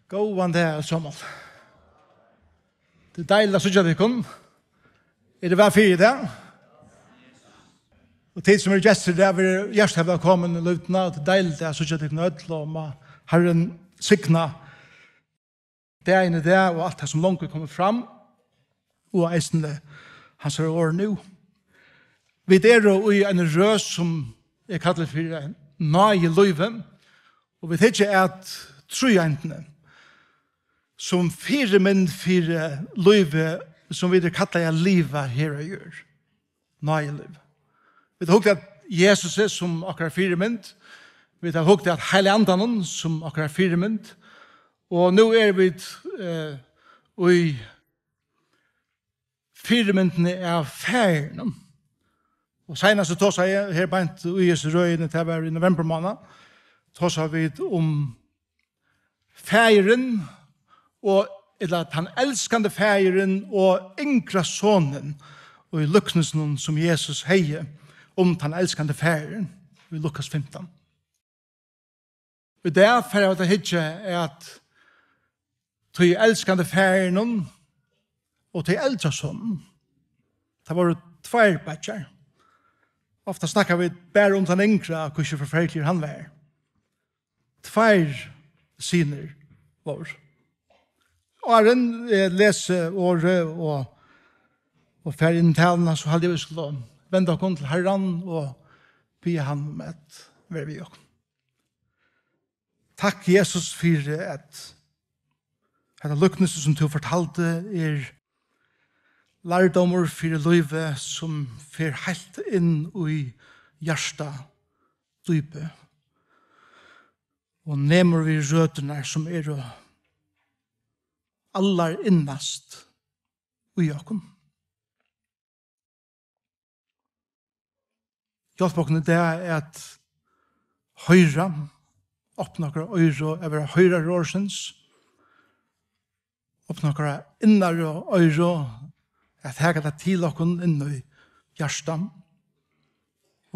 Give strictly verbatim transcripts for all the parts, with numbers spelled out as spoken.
Góðan dag, øll saman. Tað er deiligt at síggja tykkum. Er tað væl fyri í dag? Og tit sum eru gestir, tað eru hjartaliga vælkomin í Lívdina, og tað er deiligt at síggja tykkum øll, og má Harrin signa dagin í dag og alt tað sum longu er komið fram, og eisini hansara orð nú. Vit eru í eini røð, sum eg kalli fyri Náðilívið, og vit hyggja at tríeindini sum fyrimynd fyri lívið, sum vit eru kallaðir at liva her á jørð. Náðilív. Vit hava hugt at Jesusi sum okkara fyrimynd. Vit hava hugt at Heilaga Andanum sum okkara fyrimynd. Og nú eru vit, eh, í fyrimyndini av Faðirinum. Og seinast eg tosaði her beint í hesi røðini, tað var í novembermánað, tosaðu vit um Faðirin og, ella tann elskandi Faðirin og yngra sonin, og í líknesinum sum Jesus hevði um tann elskandi Faðirin í Lukas fimtan. Í dag fara vit at hyggja at tí elskandi Faðirinum og tí eldra soninum. Tað vóru tveir beiggjar. Ofta snakka vit bara um tann yngra, hvussu forferdiligur hann var. Tveir synir vóru. Áðrenn eg lesi orðið og, og fari inn í taluna, so haldi eg, vit skulu venda okkum til Harran og biðja hann um at vera við okkum. Takk, Jesus, fyri at hetta líknisi, sum tú fortaldi, er lærdómur fyri lívið, sum fer heilt inn í hjarta dýpið og nemur við røturnar, sum eru allar innast í okkum. Hjálp okkum í dag at hoyra, opna okkara oyru, at vera hoyrarar orðsins, opna okkara innaru oyru, at taka tað til okkum inn í hjartan,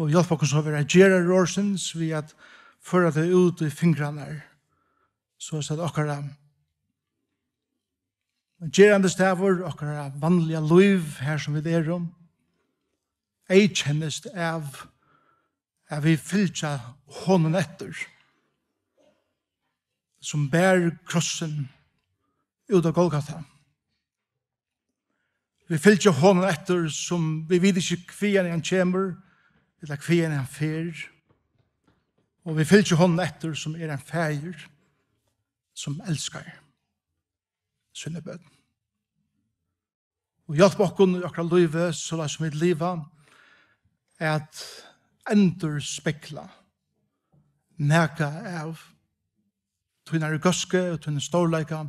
og hjálp okkum so at vera gerarar orðsins við at føra tað út í fingrarnar, so at okkara gerandisdagur, okkara vanliga lív, her sum vit eru, eyðkennist av at vit fylgja honum eftir, sum ber krossin út á Golgata. Vit fylgja honum eftir, sum vit vita ikki, hvaðani hann kemur, ella hvaðani hann fer. Og vit fylgja honum eftir, sum er ein faðir, sum elskar síni børn. Og hjálp okkum í okkara lívi, soleiðis sum vit liva, at endurspegla nakað av tínari góðsku og tínum stórleika,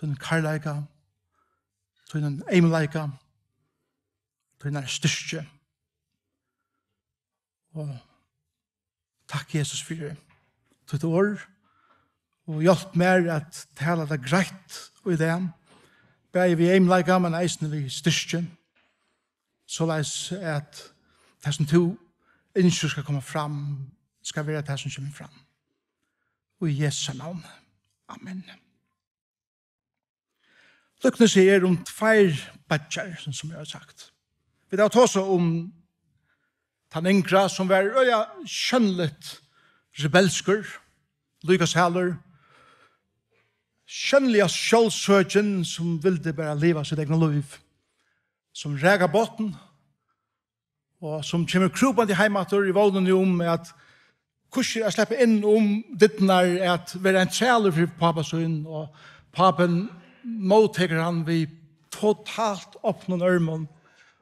tínum kærleika, tínum eymleika, tínari styrki. Og takk, Jesus, fyri títt orð, og hjálp mær at tala tað greitt í dag, bæði við eymleika, men eisini við styrki, soleiðis at tað, sum tú ynskir skal koma fram, skal vera tað, sum kemur fram. Og í Jesu navn. Amen. Líknisi er um tveir beiggjar, sum, sum eg havi sagt. Vit hava tosað um tann yngra, sum var øgiliga sjónligt rebelskur, líkasælur, sjónliga sjálvsøkin, sum vildi bara liva sítt egna lív, sum rak á botn, og sum kemur krúpandi heim aftur í vónini um at hvussu er at sleppa inn um dyrnar, at vera ein trælur fyri pápa sín, og pápin móttekur hann við totalt opnum ørmum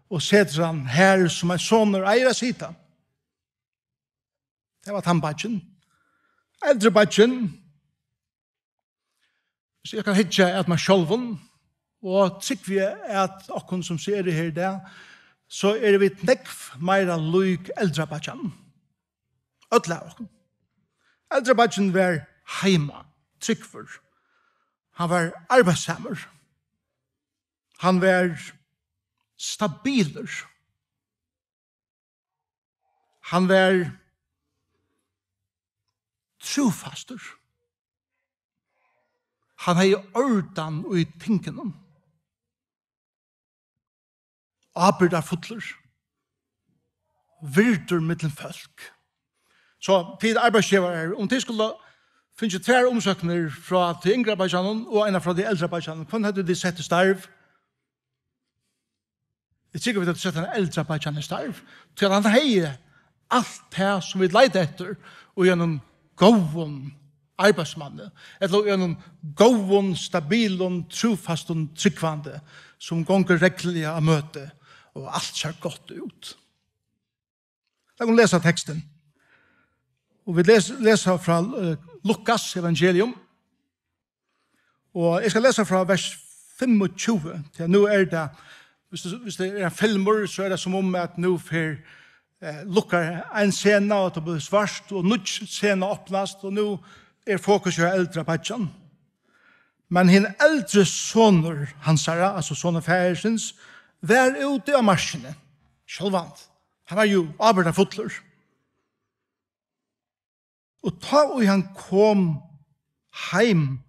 og setir hann har, sum ein sonur eigur at sita. Tað var tann beiggin. Eldri beiggin, so eg kann hyggja at mær sjálvum, og trúgvi eg at okkum, sum so eru her í dag, so eru vit nógv meira lík eldra beiggjanum. Øll av okkum. Eldri beiggin var heima, trúgvur. Hann var arbeiðssamur. Hann var stabilur. Hann var trúfastur. Hann hevði ordan í tingunum. Ábyrgdarfullur. Virdur millum fólk. So, tit arbeiðsgevarar, um tit skuldu fingið tvær umsóknir frá tí yngra beiggjanum og eina frá tí eldra beiggjanum, hvønn høvdu tit sett í starv? Eg trúgvi, vit høvdu sett ein eldra beiggjan í starv, tí at hann hevði alt tað, sum vit leita eftir í einum góðum arbeiðsmanni, ella í einum góðum, stabilum, trúfastum trúgvandi, sum gongur regluliga á møti, og alt sær gott út. Lat okkum lesa tekstin. Og vit les-, lesa frá, eh, Lukas evangelium. Og eg skal lesa frá vers fimmogtjúgu, tí at nú er tað, hvis tað, hvis tað er ein filmur, so er tað sum um at nú fer, eh, lukkar ein sena, og tað blívur svart, og nýggj sena opnast, og nú er fokus hjá eldra beiggjan. Men hin eldri sonur hansara, altso sonur faðirsins, var úti á markini. Sjálvandi. Hann var jú ábyrgdarfullur. Og tá ið hann kom heim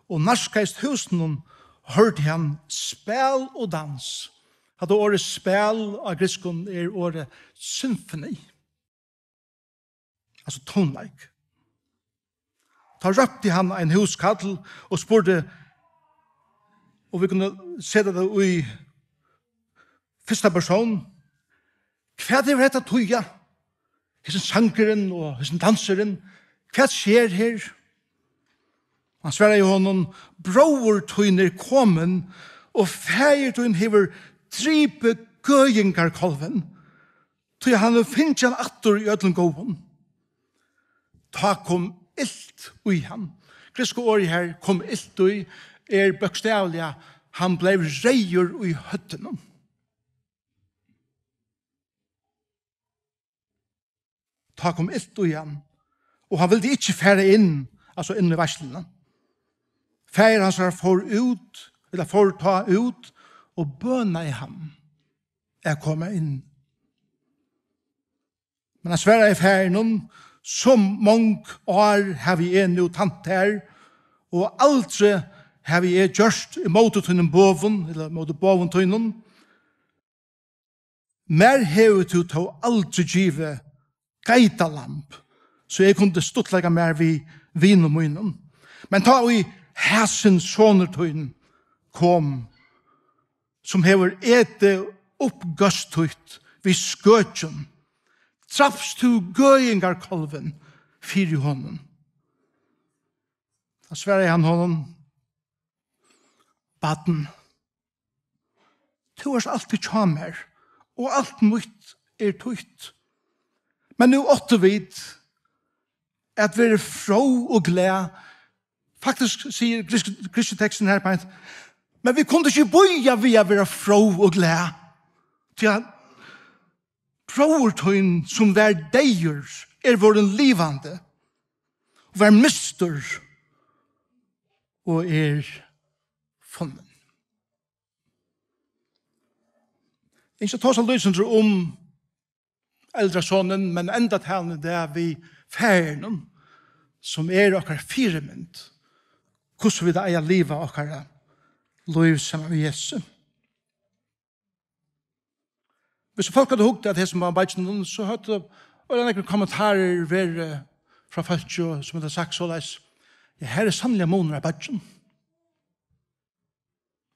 og nærkaðist húsinum, hoyrdi hann spæl og dans. Hatta orðið spæl á grikskum er orðið symfoni. Altso tónleik. Tá rópti hann ein húskall og spurdi, og vit kunnu seta tað í fyrsta persón: "Hvat hevur hetta at týða? Hesin sangurin og hesin dansurin, hvat sker her?" Hann svaraði honum: "Bróðir tín er komin, og faðir tín hevur dripið gøðingarkálvin, tí hann hevur fingið hann aftur í øllum góðum." Tá kom ilt í hann. Grikska orðið her, kom ilt í, er bókstavliga, hann bleiv reyður í høvdinum. Tá kom ilt í hann, og hann vildi ikki fara inn, altso inn í veitsluna. Faðir hansara fór út, ella fór tá út, og bønaði hann at koma inn. Men hann svaraði faðirinum: "So mong ár havi eg nú tænt tær, og aldri havi eg gjørt ímóti tínum boðum, ella ímóti boðum tínum. Mær hevur tú tó aldri givið geitalamb, so eg kundi stuttleika mær við vinum mínum. Men tá ið hasin sonur tín kom, sum hevur etið uppgøst títt við skøkjum, drapst tú gøðingarkálvin fyri honum." Tá svaraði hann honum: "Barn, tú ert altíð hjá mær, og alt mítt er títt. Men nú áttu vit at vera fró og glað." Faktiskt sigur gríski, gríski teksturin her beint: "Men vit kundu ikki bíða við at vera fró og glað, tí at bróðir tín, sum var deyður, er vorðin livandi, og var mistur, og er funnin." Eg ynski at tosa lítið sindur um eldra sonin, men enda talan í dag við faðirin, sum er okkara fyrimynd, hvussu vit eiga at liva okkara lív saman við Jesu. Hvis fólk høvdu hugt at hesum á beiggjanum, so høvdu øgiliga nakrar kommentarar verið frá fólki, sum høvdu sagt soleiðis: "Ja, her er sanniliga munur á beiggjanum.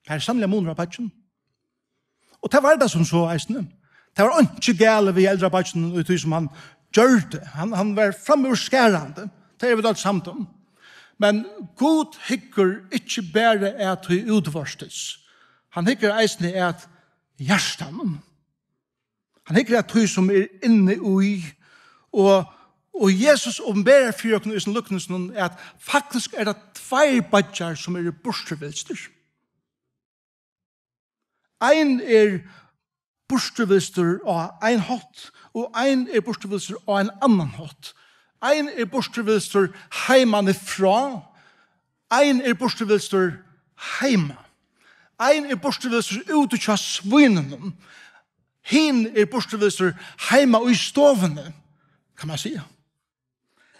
Her er sanniliga munur á beiggjanum." Og tað var tað sum so eisini. Tað var einki galið við eldra beiggjanum í tí sum hann gjørdi. Hann, hann var framúrskarandi. Tað eru vit øll samd um. Men Gud hyggur ikki bara at tí útvortis. Hann hyggur eisini at hjartanum. Hann hyggur at tí sum er inni í, og, og Jesus opinberar fyri okkum í sínum líknasum, at faktiskt er tað tveir beiggjar, sum eru burturvilstir. Ein er burturvilstur á ein hátt, og ein er burturvilstur á ein annan hátt. Ein er burturvilstur heimanífrá, ein er burturvilstur heima. Ein er burturvilstur úti hjá svínunum, hin er burturvilstur heima í stovuni, kann man siga.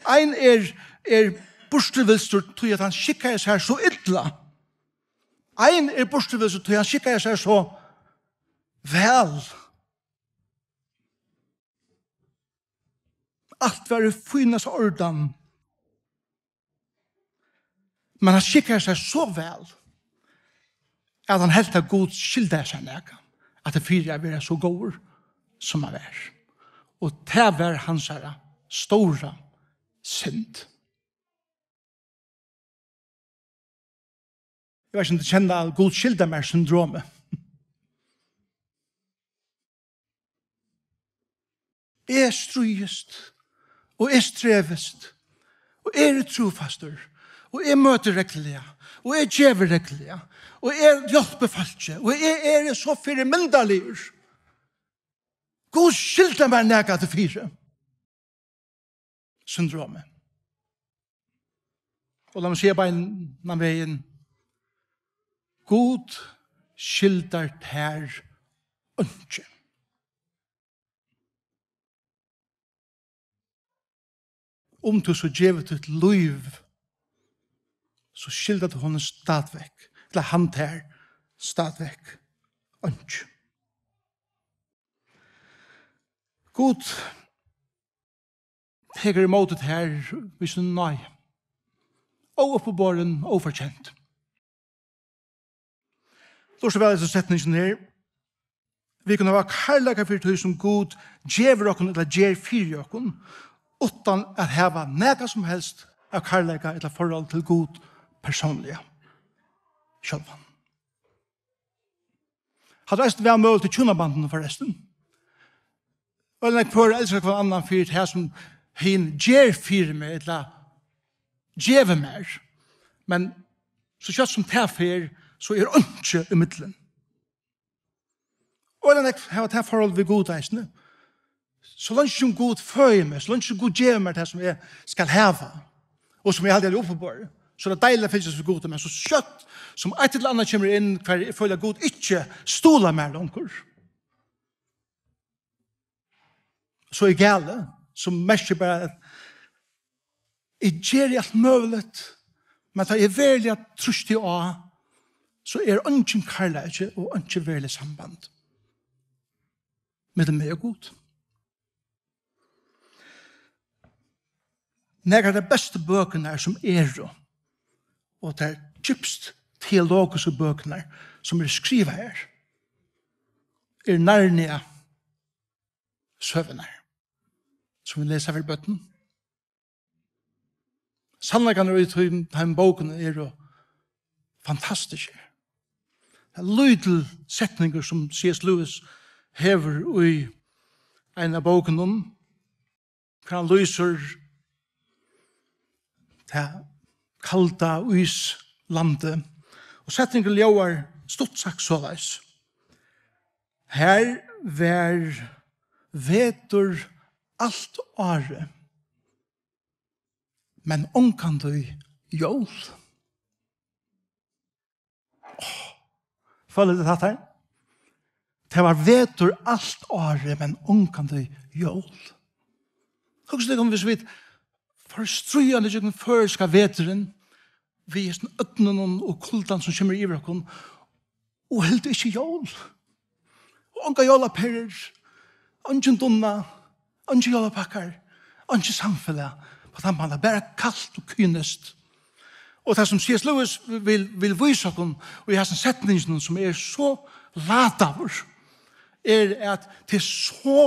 Ein er, er burturvilstur, tí at hann skikkaði sær so illa. Ein er burturvilstur, tí hann skikkaði sær so væl. Alt var í fínasta ordan. Men hann skikkaði sær so væl, at hann helt, at Gud skyldaði sær nakað, at tað fyri at vera so góður, sum hann var. Og tað var hansara stóra synd. Eg veit ikki, um tit kenna Gud skyldar mær syndromið. Eg stríðist, og eg strevist, og eg eri trúfastur, og eg møti regluliga, og eg gevi regluliga, og eg hjálpi fólki, og eg eri so fyrimyndarligur. Gud skyldar mær nakað til fyri. Syndromið. Og lat meg siga beinan vegin, Gud skyldar tær einki. Um tú so gevur títt lív, so skyldar tú honum stadigvæk, ella hann tær stadigvæk einki. Gud tekur ímóti tær við síni náði, óuppiborin, ófortjent. Lurta væl eftir setninginum her. Vit kunnu hava kærleika fyri tí, sum Gud gevur okkum ella ger fyri okkum, uttan at hava nakað sum helst av kærleika ella forhold til Gud persónliga sjálvan. Hatta er eisini væl møguligt í hjúnabandinum, forrestin. Øll nógv pør elska hvønn annan fyri tað, sum hin ger fyri meg, ella gevur mær. Men so skjótt sum tað fer, so er einki ímillum. Og øll nógv hava tað forhold við Gud eisini. So leingi sum Gud føðir meg, so leingi sum Gud gevur mær tað, sum eg skal hava, og sum eg haldi er uppiborið, so er tað deiligt at fylgjast við Gudi, men so skjótt sum eitt ella annað kemur inn, har eg føli, at Gud ikki stuðlar mær longur, so er galið, sum merkir bara, at eg geri alt møguligt, men tá eg veruliga trýsti á, so er eingin kærleiki og einki veruligt samband millum meg og Gud. Nakrar av tær bestu bøkurnar sum eru, og tær djúpst teologisku bøkurnar sum eru skrivaðar, eru Narnia søgurnar, sum vit lesa fyri børnum. Sannleikarnir í tí, teimum bókunum eru fantastiskir. Tað er lítil setningur, sum C S Lewis hevur í ein av bókunum, hvar hann lýsir tað kalda íslandið. Og setningurin ljóðar stutt sagt soleiðis: Har var vetur alt árið, men ongantíð jól. Følið tit hatta her? Tað var vetur alt árið, men ongantíð jól. Hugsið tykkum, hvis vit fóru stríðandi gjøgnum føroyska veturin, við hesum ódnunum og kuldanum, sum kemur yvir okkum, og hildu ikki jól. Og ongar jólaperur, eingin dunna, eingir jólapakkar, einki samfelag. Á tann mátan bara kalt og kyniskt. Og tað, sum C S Lewis vil, vil vísa okkum í hasum setninginum, sum er so ladaður, er, at tað er so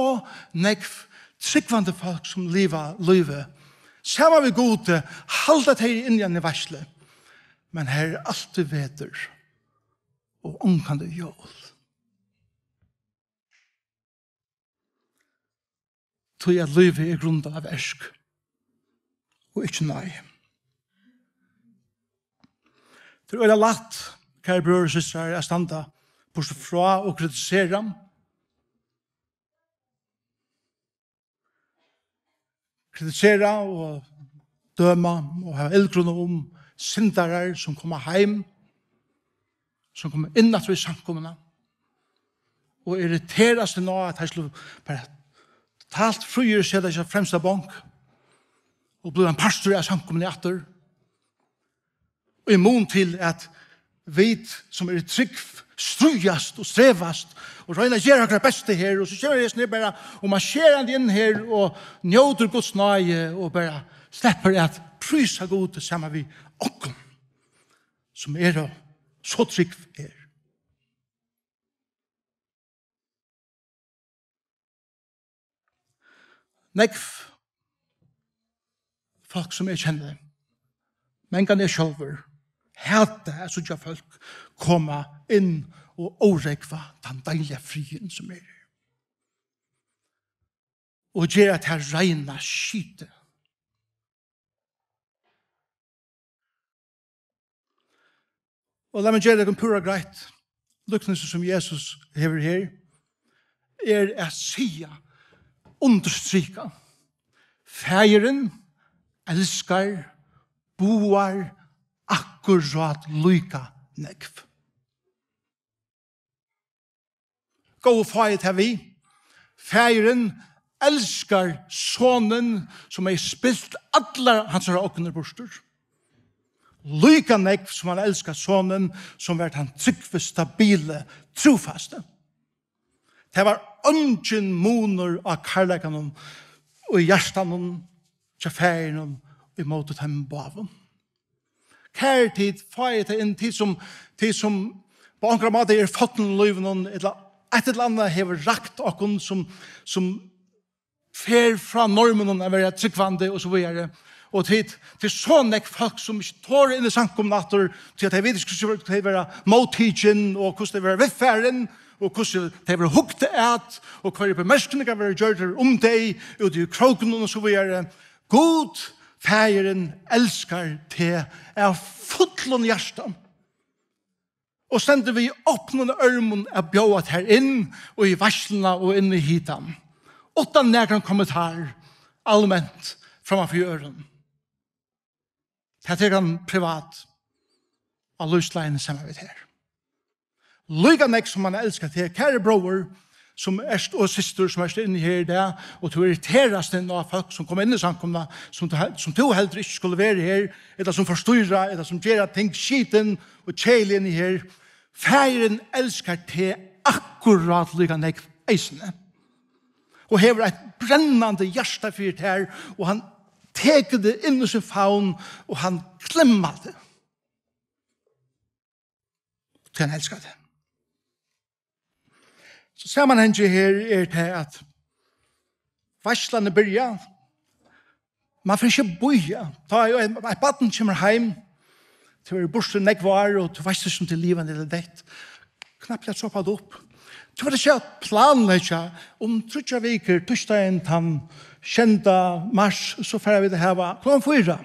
nógv trúgvandi fólk, sum liva lívið saman við Gudi, halda tey inni í eini veitslu, men har er altíð vetur og ongantíð jól. Tí at lívið er grundað á verk og ikki náði. Tað er øgiliga lætt, kæru brøður og systrar, at standa burtur frá og kritisera. Kritisera og døma og hava illgruna um syndarar, sum koma heim, sum koma inn aftur í samkomuna, og irriterast inn á, at teir skulu bara totalt fríir seta seg á fremsta bonk og blíva ein partur av samkomuni aftur. Í mun til at vit, sum eru trúgv, stríðast og strevast og royna at gera okkara besta her, og so kemur hesin her bara og marsjerandi inn her og njótir Guds náði og bara sleppur at prísa Gud saman við okkum, sum eru so trúgv her. Nógv fólk, sum eg kenni, mangan eg sjálvur, hata at síggja fólk koma inn og órógva tann deiliga friðin, sum er her, og gera tað reina skitið. Og lat meg gera tykkum púra greitt. Líknið, sum Jesus hevur her, er at siga, undirstrika: Faðirin elskar báðar akkurát líka nógv. Góðu, fáið tað við. Faðirin elskar sonin, sum hevði spilt allar hansara ognir burtur, líka nógv sum hann elskar sonin, sum var tann trúgvi, stabili, trúfasti. Tað var eingin munur á kærleikanum og í hjartanum hjá faðirinum ímóti teimum báðum. Kæru tit, fáið tað inn, tit sum, tit sum á onkran máta eru fallin í lívinum, ella eitt ella annað hevur rakt okkum, sum, sum fer frá normunum at vera trúgvandi og so víðari. Og tit, tað er so nógv fólk, sum ikki tora inn í samkomuna aftur, tí at tey vita ikki, hvussu tey verða móttikin, og hvussu tey verða viðfarin, og hvussu tey verða hugt at, og hvørjar bemærkningar verða gjørdar um tey úti í krókunum og so víðari. Gud, Faðirin, elskar teg av fullum hjarta og stendur við opnum ørmum at bjóða tær inn og í veitsluna og inn í hitan, uttan nakran kommentar alment framman fyri øðrum. Tað tekur hann privat á lívsleiðini saman við tær. Líka nógv sum hann elskar teg, kæri bróðir, sum ert, og systur, sum ert inni her í dag, og tú irriterast inn á fólk sum koma inn í samkomuna, sum tú, sum tú heldur ikki skuldi verið her, ella sum forstýra, ella sum gera ting skitin og keðilig inni her. Faðirin elskar teg akkurát líka nógv eisini, og hevur eitt brennandi hjarta fyri tær, og hann tekur teg inn í sín favn, og hann klemmar teg, tí hann elskar teg. So samanhangið her er tað, at veitslan er byrjað. Man fer ikki at bíða. Tá ið eitt, eitt barn kemur heim, tú ert burtur nógv ár, og tú veitst ikki, um tað er livandi ella deytt. Knappliga troppar tað upp. Tú fert ikki at planleggja, um tríggjar vikur, týsdagin tann sjeynda mars, so fara vit at hava klokkan fýra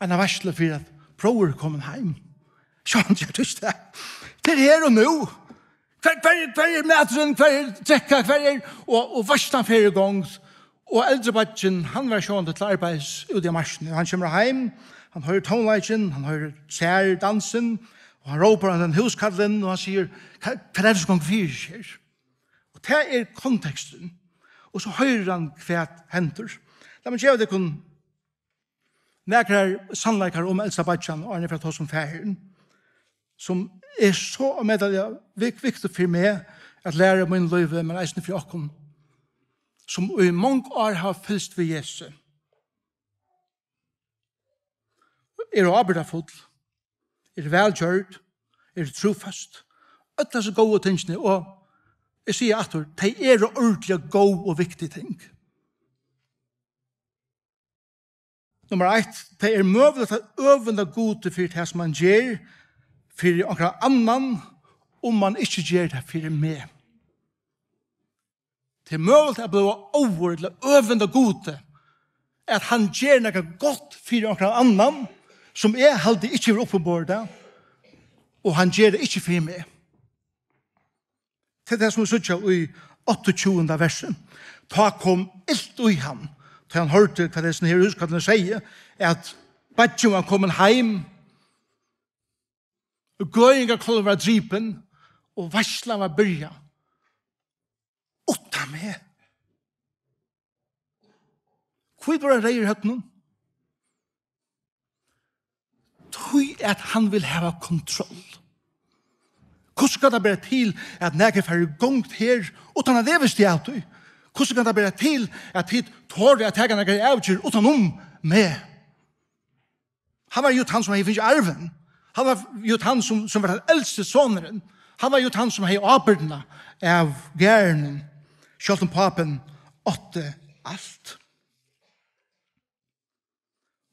eina veitslu fyri, at bróðir er komin heim. Sjálvandi er tað ikki tað. Tað er her og nú. Hvar, hvar, hvar er maturin? Hvar er drekka? Hvar er, og, og veitslan fer í gongd. Og eldri beiggin, hann var sjálvandi til arbeiðis úti á markini. Hann kemur heim, hann hoyrir tónleikin, hann hoyrir, sær dansin, og hann rópar á húskarlin, og hann sigur: "Hvat, hvat er tað sum gongur fyri seg her?" Og tað er konteksturin. Og so hoyrir hann, hvat hendir. Lat meg geva tykkum nakrar sannleikar um elsta beiggjan, áðrenn eg fari at tosa um faðirin, sum er so ómetaliga vik-, viktigt fyri meg at læra í mínum lívi, men eisini fyri okkum, sum í mong ár hava fylgst við Jesusi, eru ábyrgdarfull, eru vælgjørd, eru trúføst. Øll hasi góðu tingini, og eg sigi aftur, tey eru ordiliga góð og viktig ting. Nummar eitt, tað er møguligt at øvunda Gudi fyri tað, sum hann ger fyri onkran annan, um hann ikki ger tað fyri meg. Tað er møguligt at blíva óður ella øvunda Gudi, at hann ger nakað gott fyri onkran annan, sum eg haldi ikki hevur uppiborið tað, og hann ger tað ikki fyri meg. Tað er tað, sum vit síggja í áttaogtjúgunda versi. Tá kom ilt í hann, tá hann hoyrdi, hvat hesin her húskarlin segði, at beiggin var komin heim, og gøðingarkálvurin var dripin, og veitslan var byrjað. Uttan meg. Hví blívur hann reyður í høvdinum? Tá Tí at hann vil hava kontroll. Hvussu kann tað bera til, at nakað fer í gongd her, uttan at eg visti av tí? Hvussu kann tað bera til, at tit tora at taka nakrar avgerðir uttan um meg? Hann var jú tann, sum hevði fingið arvin. Hann var jú tann, sum, sum var tann elsti sonurin. Hann var jú tann, sum hevði ábyrgdina av garðinum, sjálvt um pápin átti alt.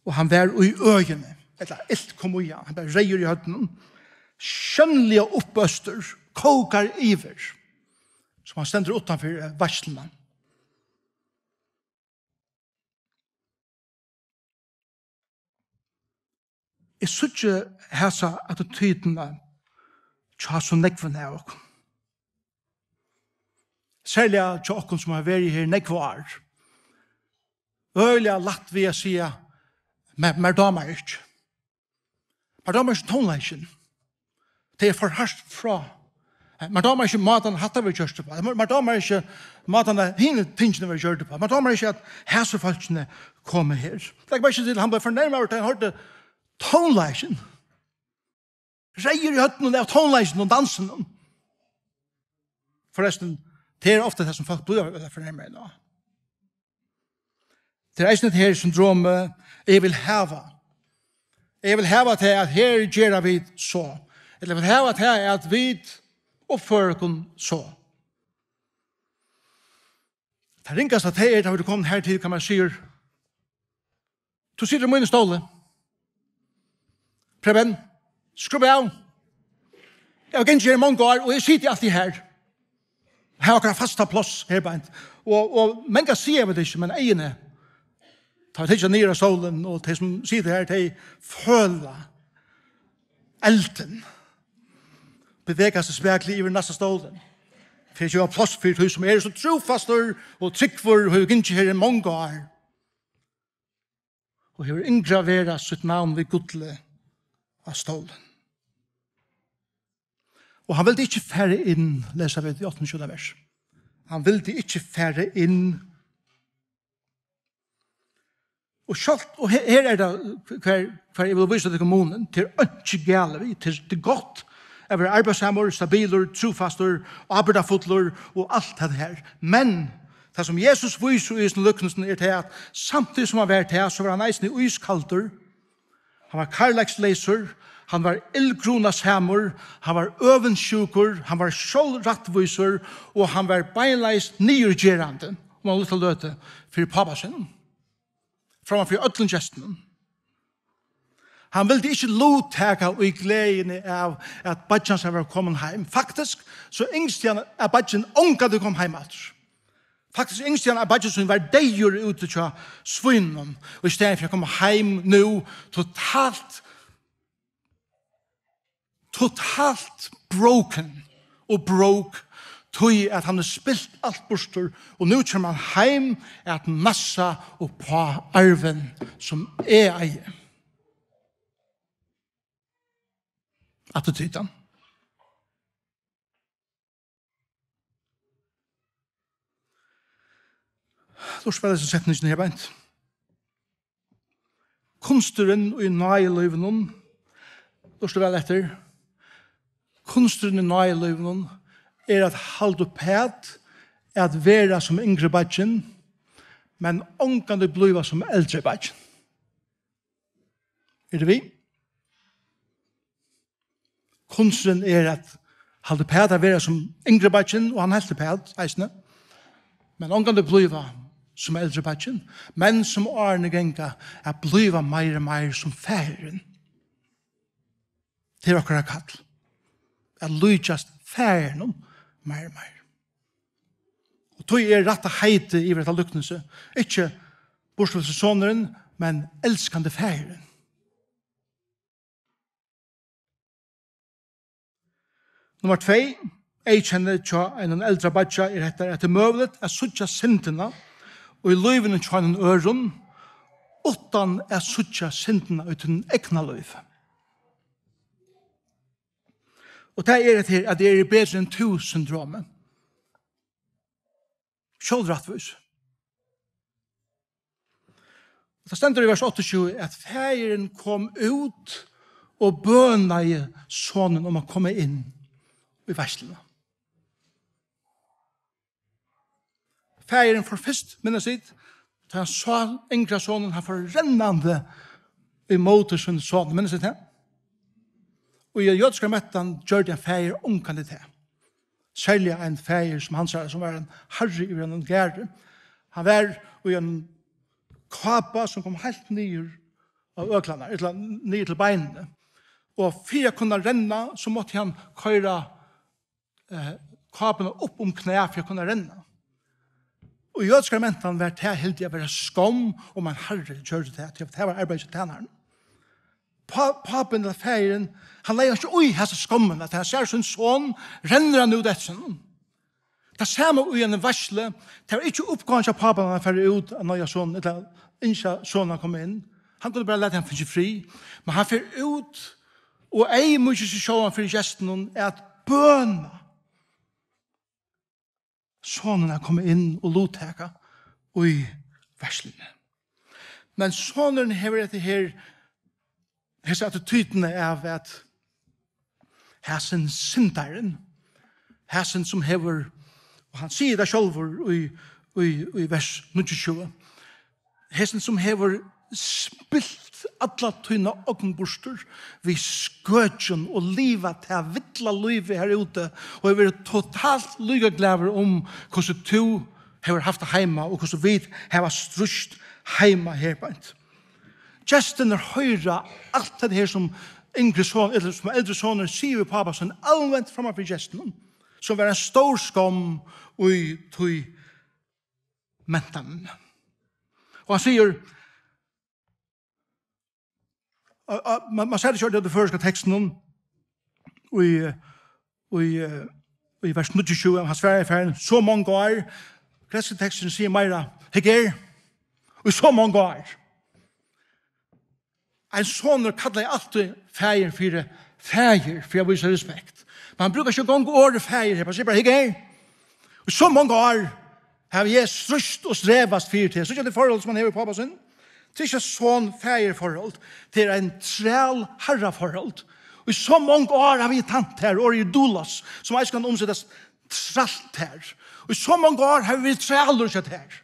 Og hann var í øðini, ella ilt kom í hann, hann var reyður í høvdinum, sjónliga uppøstur, kókar yvir, sum hann stendur uttanfyri veitsluna. Eg síggi hasa attitydina hjá so nógvum av okkum. Serliga hjá okkum, sum hava verið her nógv ár. Øgiliga lætt við at siga, "Mær, mær dámar ikki. Mær dámar ikki tónleikin. Tað er for hart frá. Mær dámar ikki mátan, hatta verður gjørt uppá. Mær, mær dámar ikki mátan, at hini tingini verða gjørd uppá. Mær dámar ikki, at hasi fólkini koma her." Legg merki til, hann bleiv fornermaður, tá hann hoyrdi tónleikin. Reyður í høvdinum av tónleikinum og dansinum. Forrestin, tað er ofta tað, sum fólk blíva fornermaðir av. Tað er eisini tað her syndromið, eg vil hava. Eg vil hava tað, at her gera vit so. Ella eg vil hava tað, at vit uppføra okkum so. Tað ringasta, tað er, tá vit eru komin her til, kann man siga, tú situr í mínum stóli. Preben, skrubba av. Eg havi gingið her í mong ár, og eg siti altíð her. Eg havi akkurát fasta pláss her beint. Og, og mangan siga vit ikki, men eyguni, tá vit hyggja niður á stólin, og tey sum sita her, tey føla eldin bevega seg spakuliga yvir næsta stólin. Fyri at geva pláss fyri tí, sum er so trúfastur og trúgvur, og hevur gingið her í mong ár. Og hevur inngraverað sítt navn við gulli á stólin. Og hann vildi ikki fara inn, lesa vit í áttanda og sjeynda vers. Hann vildi ikki fara inn. Og sjálvt, og her, her er tað, hvar, hvar eg vil vísa tykkum munin. Tað er einki galið við, tað er, tað er gott at vera arbeiðsamur, stabilur, trúfastur, ábyrgdarfullur og alt tað her. Men tað, sum Jesus vísir í hesum líknissum, er tað, at samtíðis sum hann var tað, so var hann eisini ískaldur. Hann var kærleiksleysur, hann var illgrunasamur, hann var øvundsjúkur, hann var sjálvrættvísur, og hann var beinleiðis niðurgerandi, um eina lítla løtu, fyri pápa sínum, framman fyri øllum gestunum. Hann vildi ikki luttaka í gleðini av, at beiggi hansara var komin heim. Faktiskt, so ynskti hann, at beiggin ongantíð kom heim aftur. Faktiskt ynskti hann, at beiggi sín var deyður úti hjá svínunum, og í staðin fyri at koma heim nú totalt, totalt broken og broke, tí at hann hevur spilt alt burtur, og nú kemur hann heim at nassa upp á arvin, sum eg eigi. Attitýdan. Lurta bara hesa setningina her beint. Kunsturin í náðilívinum, lurta væl eftir, kunsturin í náðilívinum er at halda uppat at vera sum yngri beiggin, men ongantíð blíva sum eldri beiggin. Eru tit við? Kunsturin er at halda uppat at vera sum yngri beiggin, og hann helt uppat eisini. Men ongantíð blíva sum eldri beiggin, men sum árini ganga, at blíva meir og meir sum faðirin. Tað er okkara kall. At líkjast faðirinum meir og meir. Og tí er rætta heitið yvir hetta líknissið, ikki burturvilsi sonurin, men elskandi faðirin. Nummar tvey, eyðkennið hjá einum eldra beiggja er hetta, at tað er møguligt at síggja syndina í lívinum hjá einum øðrum, uttan at síggja syndina í tínum egna lívi. Og tað er hetta her, at eg eri betri enn tú syndromið. Sjálvrættvís. Og tað stendur í vers áttaogtjúgu, at faðirin kom út og bønaði sonin um at koma inn í veitsluna. Faðirin fór fyrst, minnast tit, tá hann sá yngra sonin, hann fór rennandi ímóti sínum soni, minnast tit tað? Og í jødiskari mentan gjørdi ein faðir ongantíð tað. Serliga ein faðir sum hansara, sum var ein harri yvir einum garði. Hann var í ein kápa sum kom heilt niður á øklarnar, ella niður til beinini. Og fyri at kunna renna, so mátti hann koyra eh, kápuna upp um knæ fyri at kunna renna. Og í jødiskari mentan var tað hildið at vera skomm, um ein harri gjørdi tað, tí tað var arbeiði hjá tænaranum. Pá-, pápin ella faðirin, hann legði ikki í hasa skommina, at hann sær sín son, rennur hann út eftir honum. Tað sama í eini veitslu, tað var ikki uppgávan hjá pápanum at fara út at noyða sonin, ella ynskja sonin at koma inn. Hann kundi bara latið hann fingið frið, men hann fer út og eyðmýkir seg sjálvan fyri gestunum at bøna sonin at koma inn og luttaka í veitsluni. Men sonurin hevur hetta her, hesa attitydina av at hasin syndarin, hasin sum hevur, og hann sigur tað sjálvur í, í, í vers níggjuogtjúgu, hesin sum hevur spilt alla tína ogn burtur við skøkjum og livað tað villa lívið har úti og hevur verið totalt líkaglaður um, hvussu tú hevur havt tað heima og hvussu vit hava stríðst heima her beint. Gestirnir hoyra alt tað her sum yngri son, ella sum eldri sonur sigur við pápa sín, alment framman fyri gestunum, sum var ein stór skomm í tí mentanini. Og hann sigur, og, og, man, man sær tað ikki í tí føroyska tekstinum, í, í, í vers níggjuogtjúgu, hann svarar faðirin, so mong ár, grikski teksturin sigur meira, hygg her, í so mong ár. Ein sonur kallaði altíð faðir fyri faðir, fyri at vísa respekt. Men hann brúkar ikki eingong orðið faðir her, hann sigur bara, hygg her. Í so mong ár havi eg stríðst og strevast fyri teg. Síggja tit forholdet sum hann hevur við pápa sín? Tað er ikki eitt son-faðir-forhold, tað er ein træl-harra-forhold. Og í so mong ár havi eg tænt tær, orðið doulos, sum eisini kann umsetast trælt tær. Og í so mong ár havi eg verið trælur hjá tær.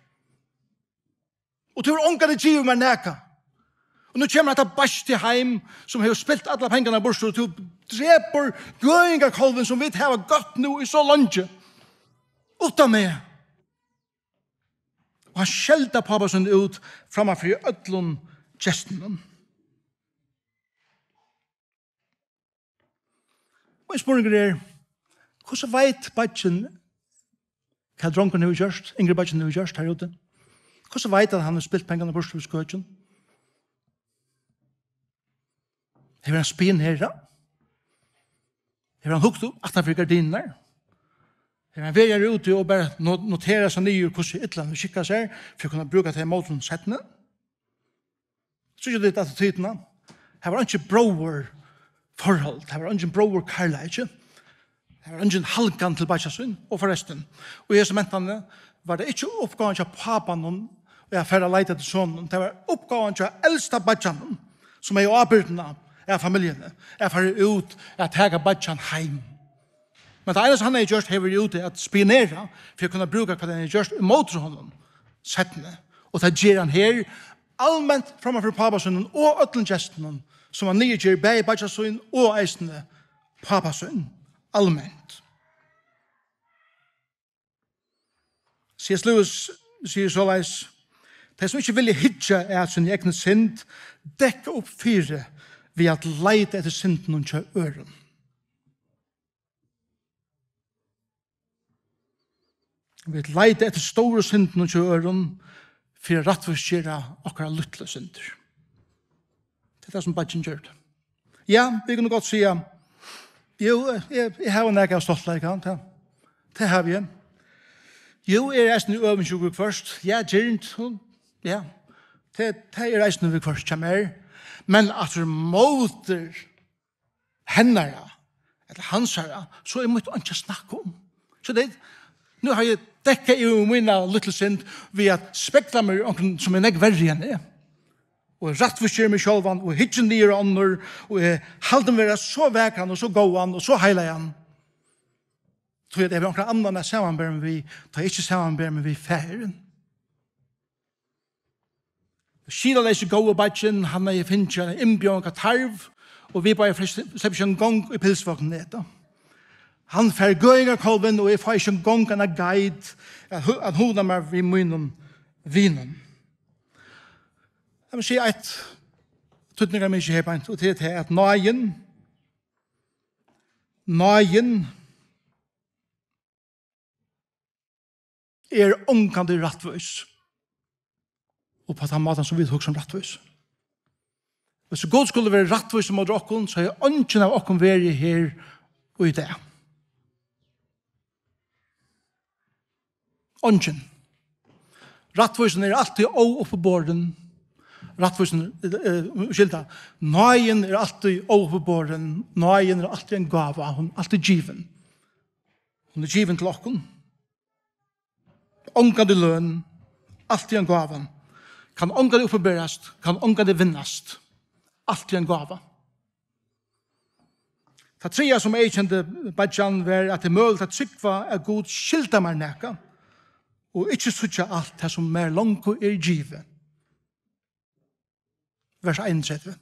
Og tú hevur ongantíð givið mær nakað. Og nú kemur hetta beistið heim, sum hevur spilt allar pengarnar burtur, og tú drepur gøðingarkálvin, sum vit hava gott nú í so leingi. Uttan meg. Og hann skeldar pápa sín út framman fyri øllum gestunum. Og ein spurningur er, hvussu veit beiggin, hvat drongurin hevur gjørt, yngri beiggin hevur gjørt har úti? Hvussu veit hann, at hann hevur spilt pengarnar burtur við skøkjum? Hevur hann spionerað? Hevur hann hugt upp aftan fyri gardinurnar? Hevur hann verið har úti og bara no-, noterað seg niður, hvussu illa hann hevur skikkað sær, fyri at kunna brúka tað ímóti honum seinni? Síggja tit attitydina? Har var einki bróðurforhold, har var eingin bróðurkærleiki, har var eingin halgan til beiggja sín. Og forrestin, og í hesi mentanini var tað ikki uppgávan hjá pápanum at fara at leita eftir soninum, tað var uppgávan hjá elsta beiggjanum, sum hevði ábyrgdina av familjuni, at fara út at taka beiggjan heim. Men tað einasta, hann hevði gjørt, hevur verið úti at spionera, fyri at kunna brúka, hvat hann hevði gjørt ímóti honum seinni. Og tað ger hann her, alment framman fyri pápa sínum og øllum gestunum, sum hann niðurger bæði beiggja sín og eisini pápa sín, alment. C S Lewis sigur soleiðis: Tey, sum ikki vilja hyggja at síni egnu synd, dekka upp fyri við at leita eftir syndunum hjá øðrum. Vit leita eftir stóru syndunum hjá øðrum fyri at rættvísgera okkara lítlu syndir. Tað er tað, sum beiggin gjørdi. Ja, vit kunnu gott siga, jú, eg, eg havi nakað av stoltleika, tað, tað havi eg. Jú, eg eri eisini øvundsjúkur viðhvørt. Ja, girnd, hon, ja. Tað, tað er eisini viðhvørt hjá mær. Men aftur móti hennara, ella hansara, so er mítt einki at snakka um. So tað, nú havi eg dekkað yvir mína lítlu synd við at spegla meg í onkrum, sum er nógv verri enn eg. Og rættvísgeri meg sjálvan, og hyggi niður á onnur, og eg haldi meg vera so vakran og so góðan og so heilagan. Tí at eg havi onkran annan at samanbera meg við, tá eg ikki samanberi meg við Faðirin. Skilaleysir góði beiggin, hann hevði fingið eina innbjóðing á tarv, og vit báðir flestu sleppa ikki eingong í pylsuvognin at eta. Hann fær gøðingarkálvin, og eg fái ikki eingong eina geit at hu-, at hugna mær við mínum vinum. Lat meg siga eitt týdningarmikið her beint, og tað er tað, at náðin, náðin er ongantíð rættvís. Og á tann mátan, sum vit hugsa um rættvís. Hvis Gud skuldi verið rættvísur móti okkum, so hevði eingin av okkum verið her í dag. Eingin. Rættvísin er altíð óuppiborin. Rættvísin, eh, eh, umskylda. Náðin er altíð óuppiborin. Náðin er altíð ein gáva. Hon er altíð givin. Hon er givin til okkum. Ongantíð løn, altíð ein gáva. Kann ongantíð uppiberast, kann ongantíð vinnast. Altíð ein gáva. Tað triðja, sum eyðkendi beiggjan, var, at tað er møguligt at trúgva, at Gud skyldar mær nakað, og ikki síggja alt tað, sum mær longu er givið. Vers einogtretivu.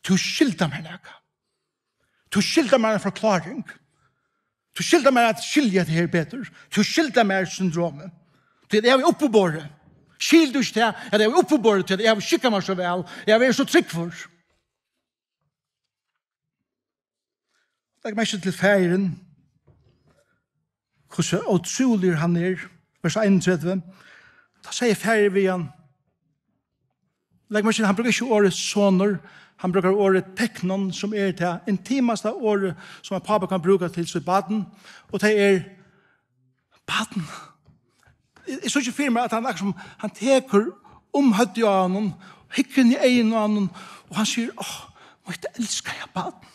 Tú skyldar mær nakað. Tú skyldar mær eina forkláring. Tú skyldar mær at skilja hetta her betur. Tú skyldar mær syndromið. Tí at eg havi uppiborið. Skilur tú ikki tað, at eg havi uppiborið, tí at eg havi skikkað mær so væl, eg havi verið so trúgvur? Legg merki til faðirin, hvussu ótrúligur hann er. Vers einogtretivu. Tá segði faðirin við hann, legg merki til, hann brúkar ikki orðið sonur, hann brúkar orðið teknon, sum er tað intimasta orðið, sum ein pápi kann brúka til sítt barn, og tað er barn. Eg, eg síggi fyri mær, at hann akkurát sum, hann tekur um høvdið á honum, hyggur inn í eyguni á honum, og hann sigur: «Áh, mítt elskaða barn.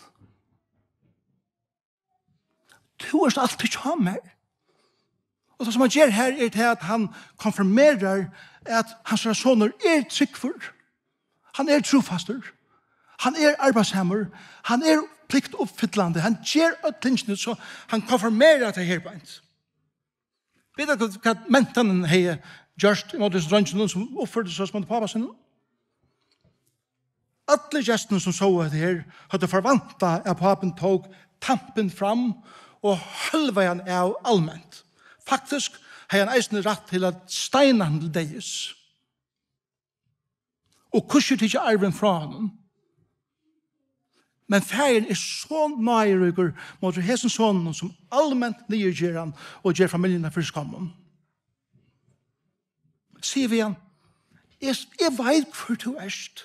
Tú ert altíð hjá mær.» Og tað, sum hann ger her, er tað, at hann konfirmerar, at hansara sonur er trúgvur. Hann er trúfastur. Hann er arbeiðssamur. Hann er pliktuppfyllandi. Hann ger øll tingini, so hann konfirmerar tað her beint. Vita tit, hvat mentanin hevði gjørt ímóti hesum dreingjunum, sum uppførdi seg sum pápa sínum? Allir gestirnir, sum sóu hetta her, høvdu forvantað, at pápin tók tampin fram og hølvaði hann av alment. Faktiskt hevði hann eisini rætt til at steina hann til deyðis. Og hvussu tikið arvin frá honum. Men faðirin er so náðiríkur móti hesum soninum, sum alment niðurger hann og ger familjuna fyri skommum. Sigur við hann: «Eg, eg veit, hvør tú ert.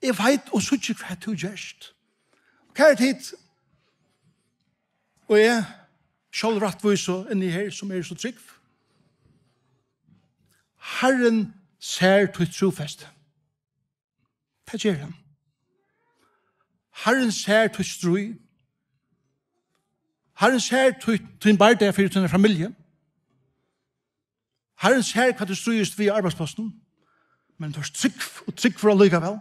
Eg veit og síggi, hvat tú gerst.» Kæru tit, og eg, sjálvrættvís og inni her, sum er so trúgv. Harrin sær títt trúfesti. Tað ger hann. Harrin sær títt stríð. Harrin sær títt, tín bardaga fyri tína familju. Harrin sær, hvat tú stríðist við á arbeiðsplássinum, men tú ert trúgv og trúgvur allíkavæl.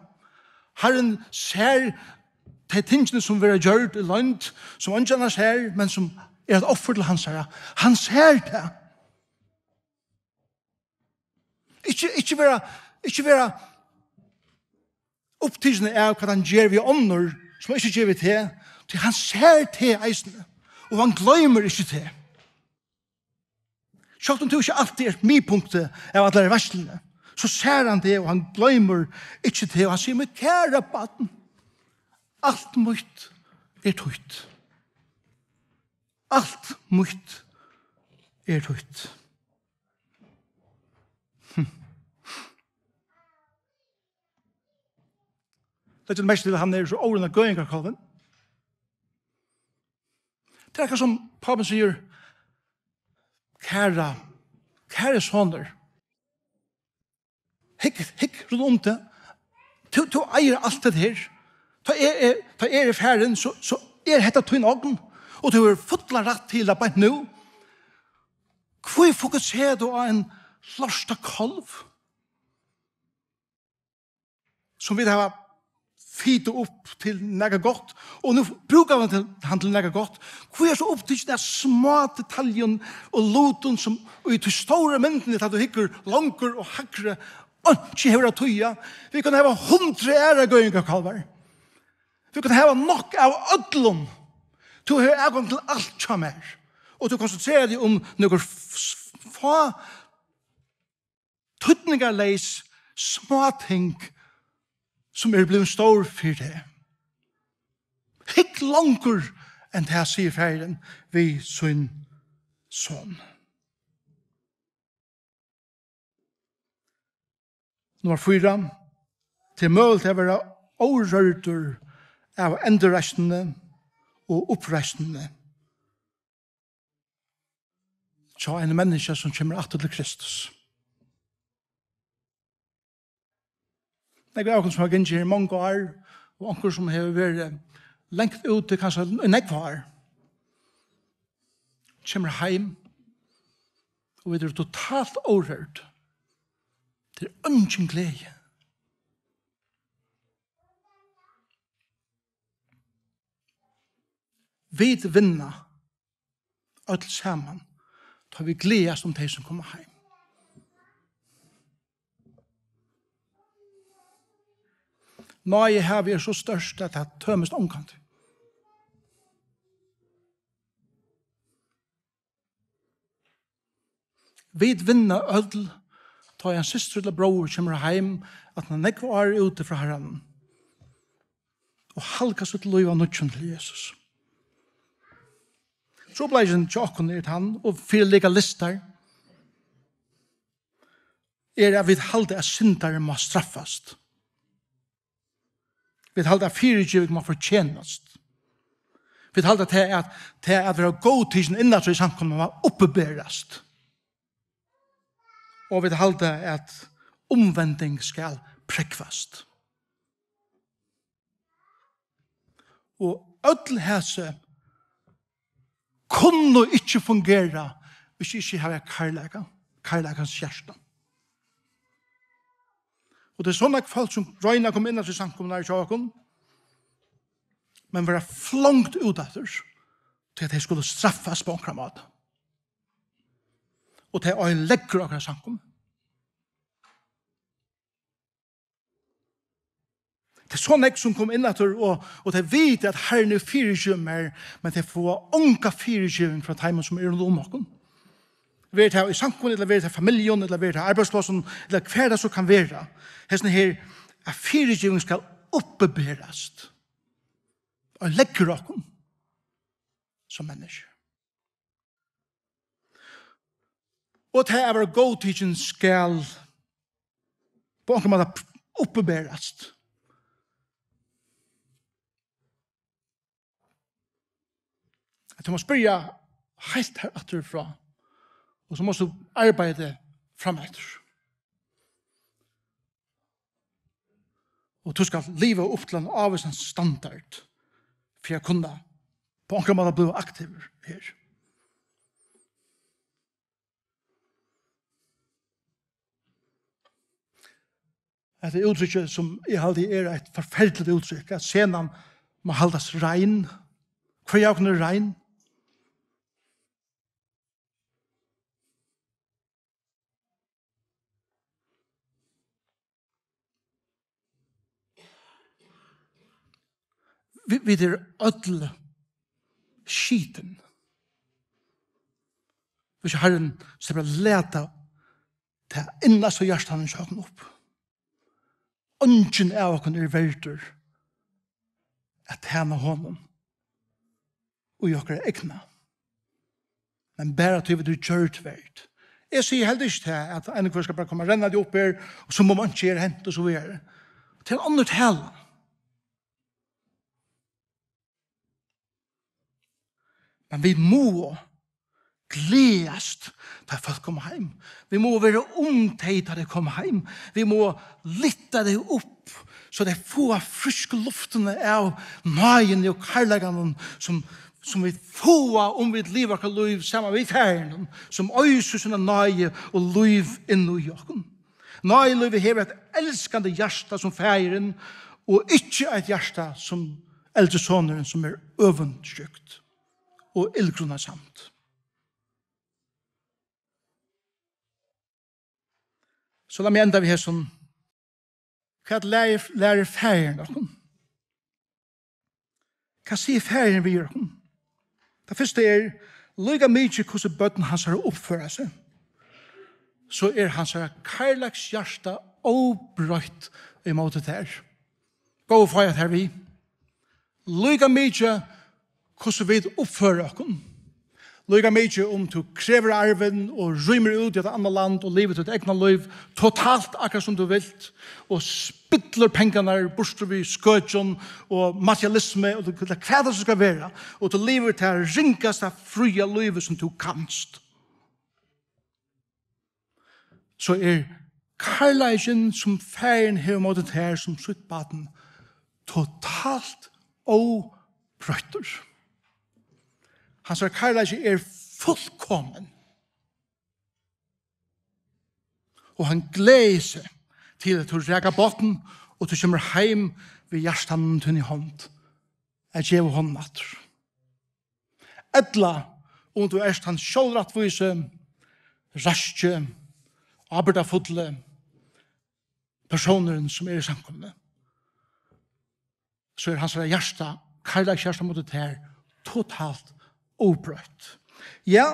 Harrin sær tey tingini, sum verða gjørd í loynd, sum eingin annar sær, men sum er eitt offur til hansara. Hann sær tað. Ikki, ikki vera, ikki vera upptikin av, hvat hann ger við onnur, sum hann ikki ger við teg, tí hann sær teg eisini, og hann gloymir ikki teg. Sjálvt um tú ikki altíð ert miðpunktið av allari veitsluni, so sær hann teg, og hann gloymir ikki teg, og hann sigur: «Mítt kæra barn, alt mítt er títt. Alt mítt er títt.» Hm. Legg merki til, at hann er so ógvuliga gøðingarkálvin. Tað er akkurát sum pápin sigur: «Kæra, kæri sonur, hygg, hygg rundan um teg. Tú, tú eigur alt hetta her. Tá eg, eg, tá eg eri farin, so, so er hetta tín ogn. Og tú hevur fullan rætt til tað beint nú. Hví fokuserar tú á ein lortakálv? sum vit hava fitað upp til nakað gott, og nú brúkar man til, hann til nakað gott. Hví er so upptikin av smá detaljum og lutum, sum í tí stóru myndini, tá tú hyggur longur og hægri, einki hevur at týða? Vit kunnu hava hundrað aðrar gøðingar, Kalvar. Vit kunnu hava nokk av øllum. Tú hevur atgongd til alt hjá mær. Og tú konsentrerar teg um nøkur f-, f-, fá týdningarleys smáting, sum eru blivin stór fyri teg. Hygg longur enn tað, sigur faðirin við sín son. Nummar fýra. Tað er møguligt at vera órørdur av endurreisnini og uppreisnini hjá einum menniskja, sum kemur aftur til Kristus. Nógv av okkum, sum hava gingið her í mong ár, og onkur, sum hevur verið langt úti, kanska í nógv ár, kemur heim, og vit eru totalt órørd. Tað er eingin gleði. Vit vinna øll saman, tá vit gleðast um tey, sum koma heim. Náðihavið er so stórt, at tað tømist ongantíð. Vit vinna øll, tá ein systir ella bróðir kemur heim, at hann nógv ár er úti frá Harranum, og halgar sítt lív av nýggjum til Jesus. Trupulleikin hjá okkum er tann, og fyri legalistar, er, at vit halda, at syndarin má straffast. Vit halda, at fyrigeving má fortjenast. Vit halda, at tað at, tað at vera góðtikin innaftur í samkomuna má uppiberast. Og vit halda, at umvending skal prógvast. Og øll hesi kunnu ikki fungera, hvis ikki hava kærleika, kærleikans hjarta. Og tað er so nógv fólk, sum royna at koma inn aftur í samkomurnar hjá okkum, men verða flongd út aftur, tí at tey skulu straffast á onkran máta. Og tað oyðileggur okkara samkomu. Tað er so nógv, sum koma inn aftur, og, og tey vita, at Harrin hevur fyrigivið mær, men tey fáa onga fyrigeving frá teimum, sum eru rundan um okkum. Veri tað í samkomuni, ella veri tað í familjuni, ella veri tað á arbeiðsplássinum, ella hvar tað so kann vera. Hesin her, at fyrigeving skal uppiberast, og leggur okkum sum menniskju. Og tað at vera góðtikin skal á onkran máta uppiberast. At tú mást byrja heilt har aftur frá, og so mást tú arbeiða fram eftir. Og tú skalt liva upp til ein ávísan standard fyri at kunna á onkran máta blíva aktivur her. Hetta er úttrykk, sum eg haldi er eitt forferdiligt úttrykk, at senan má haldast rein. Hvørja av okkum er rein? Vi, vit eru øll skitin. Hvis Harrin sleppur at lata tað innasta hjartanum hjá okkum upp. Eingin av okkum er verdur at tæna honum í okkara egna. Men bara tí vit eru gjørd verd. Eg sigi heldur ikki tað, at ein og hvør skal bara koma rennandi upp her, og sum um einki er hent, og so víðari. Tað er ein onnur tala. Men vit mugu gleðast, tá fólk koma heim. Vit mugu vera um tey, tá tey koma heim. Vit mugu lyfta tey upp, so tey fáa frísku luftina av náðini og kærleikanum, sum, sum vit fáa, um vit liva okkara lív saman við Faðirin, sum oysir sína náði og lív inn í okkum. Náðilívið hevur eitt elskandi hjarta sum faðirin, og ikki eitt hjarta sum eldri sonurin, sum er øvundsjúkt og illgrunnasamt. So lat meg enda við hesum. Hvat lærir, lærir faðirin okkum? Hvat sigur faðirin við okkum? Tað fyrsta er, líka mikið hvussu børn hansara uppføra seg, so er hansara kærleikshjarta óbroytt ímóti tær. Góðu faðir, tær við. Líka mikið hvussu vit uppføra okkum. Líka mikið um tú krevur arvin og rýmir út í eitt annað land og livir títt egna lív totalt akkurát sum tú vilt og spillir pengarnar burtur við skøkjum og materialismu og tú, hvat tað so skal vera, og tú livir tað ringasta fría lívið sum tú kanst, so er kærleikin, sum faðirin hevur móti tær sum sítt barn, totalt óbroyttur. Hansara kærleiki er fullkomin. Og hann gleðir seg til, at tú rakar botn, og tú kemur heim við hjartanum tínum í hond at geva honum aftur. Ella um tú ert tann sjálvrættvísi, raski, ábyrgdarfulli persónurin, sum er í samkomuni, so er hansara hjarta, kærleikshjarta móti tær, totalt óbroytt. Ja,